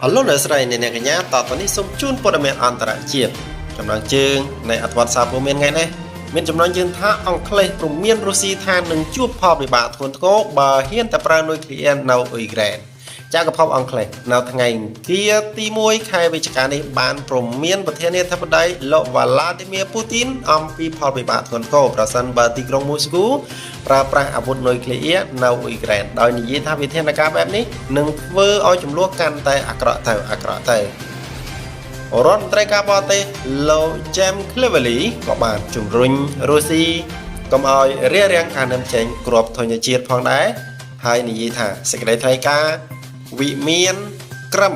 អរលោកអ្នកស្រីអ្នកនាងកញ្ញាតទៅនេះសូមជូនព័ត៌មានអន្តរជាតិចំណងជើងនៃអត្ថបទសារព័ត៌មានថ្ងៃនេះមានចំណងជើងថាអង់គ្លេសព្រមានរុស្ស៊ីថានឹងជួបផលវិបាកធ្ងន់ធ្ងរបើហ៊ានតែប្រើនុយក្លេអ៊ែរនៅអ៊ុយក្រែនចក្រភពអង់គ្លេសនៅថ្ងៃអង្គារទី1ខែវិច្ឆិកានេះបានព្រមានប្រធានាធិបតីលោកវ៉ាឡាឌីមៀពូទីនអំពីផលវិបាកធ្ងន់ធ្ងរប្រសិនបើទីក្រុងមូស្គូប្រើប្រាស់អាវុធនុយក្លេអ៊ែរនៅអ៊ុយក្រែនដោយនិយាយថាវិធានការបែបនេះនឹងធ្វើឲ្យចំនួនកាន់តែអាក្រក់ទៅអាក្រក់ទៅរដ្ឋមន្ត្រីការបរទេសលោក James Cleverly ក៏បានជំរុញរុស្ស៊ីកុំឲ្យរារាំងការនាំចេញគ្រាប់ធញ្ញជាតិផងដែរហើយនិយាយថាសេចក្តីថ្លែងការណ៍វិមានក្រឹម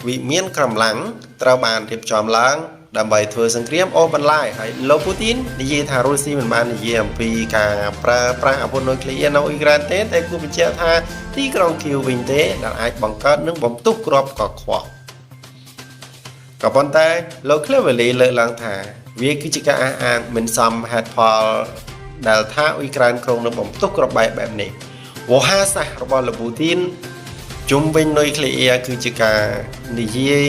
វិមានក្រំឡាំងត្រូវបានរៀបចំឡើងដើម្បីធ្វើសង្គ្រាមអូសបន្លាយហើយលោកពូទីននិយាយថារុស្ស៊ីមិនបាននិយាយអំពីការប្រើប្រាស់អាវុធនុយក្លេអ៊ែរនៅអ៊ុយក្រែនទេតែគួរបញ្ជាក់ថាទីក្រុងគៀវវិញទេដែលអាចបង្កើតនិងបំផ្ទុះគ្រាប់កខ្វក់ក៏ប៉ុន្តែលោក Cleverly លើកឡើងថាវាគឺជាការអះអាងមិនសមហេតុផលដែលថាអ៊ុយក្រែនគ្រោងនឹងបំផ្ទុះគ្រាប់បែកបែបនេះវោហារសាស្ត្ររបស់លោកពូទីនជុំវិញនុយក្លេអ៊ែរគឺជាការនិយាយ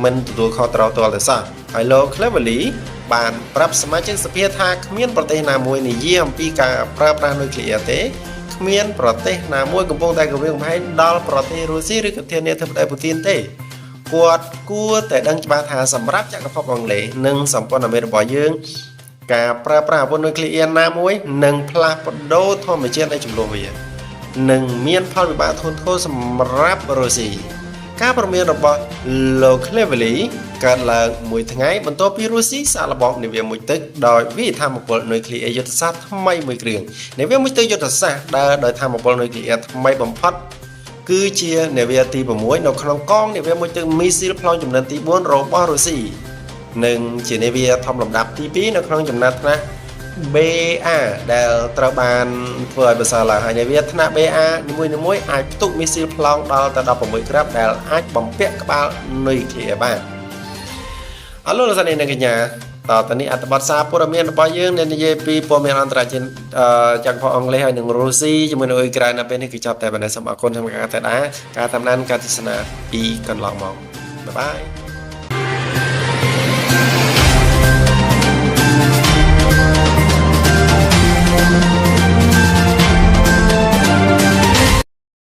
មិនទទួលខុសត្រូវទាល់តែសោះហើយលោក Cleverly បានប្រាប់សមាជិកសភាថាគ្មានប្រទេសណាមួយនិយាយអំពីការប្រើប្រាស់នុយក្លេអ៊ែរទេគ្មានប្រទេសណាមួយកំពុងតែគំរាមកំហែងដល់ប្រទេសរុស្ស៊ីឬក៏ធានាធិបតីពូទីនទេគាត់គួរតែដឹងច្បាស់ថាសម្រាប់ចក្រភពអង់គ្លេសនិងសម្ព័ន្ធមិត្តរបស់យើងការប្រើប្រាស់អាវុធនុយក្លេអ៊ែរណាមួយនឹងផ្លាស់ប្ដូរធម្មជាតិនៃចំនួនវានឹងមានផលវិបាកធ្ងន់ធ្ងរសម្រាប់រុស្ស៊ីការព្រមានរបស់លោក Cleverly កើតឡើងមួយថ្ងៃបន្ទាប់ពីរុស្ស៊ីសាកល្បងនាវាមួយទឹកដោយវាយថាមពលនុយក្លេអ៊ែរយុទ្ធសាស្ត្រថ្មីមួយគ្រឿងនាវាមួយទឹកយុទ្ធសាស្ត្រដើរដោយថាមពលនុយក្លេអ៊ែរថ្មីបំផុតគឺជានាវាទី6នៅក្នុងកងនាវាមួយទឹកមីស៊ីលប្លង់ចំនួនទី4របស់រុស្ស៊ីនិងជានាវាធំលំដាប់ទី2នៅក្នុងចំណាត់ថ្នាក់ BA ដែលត្រូវបានធ្វើឲ្យប្រសើរឡើងហើយនាវាថ្នាក់ BA នីមួយៗអាចផ្ទុកមីស៊ីលប្លង់ដល់ទៅ16គ្រាប់ដែលអាចបំពាក់ក្បាលនុយក្លេអ៊ែរបានអរលោកលោកស្រីអ្នកកញ្ញាតទៅនេះអត្ថបទសារព័ត៌មានរបស់យើងដែលនិយាយពីព័ត៌មានអន្តរជាតិចក្រភពអង់គ្លេសហើយនិងរុស្ស៊ីជាមួយនឹងអ៊ុយក្រែននៅពេលនេះគឺចប់តែប៉ុណ្ណេះសូមអរគុណសម្រាប់ការតាមដានការតាមដានការទស្សនាពីកន្លងមក bye bye.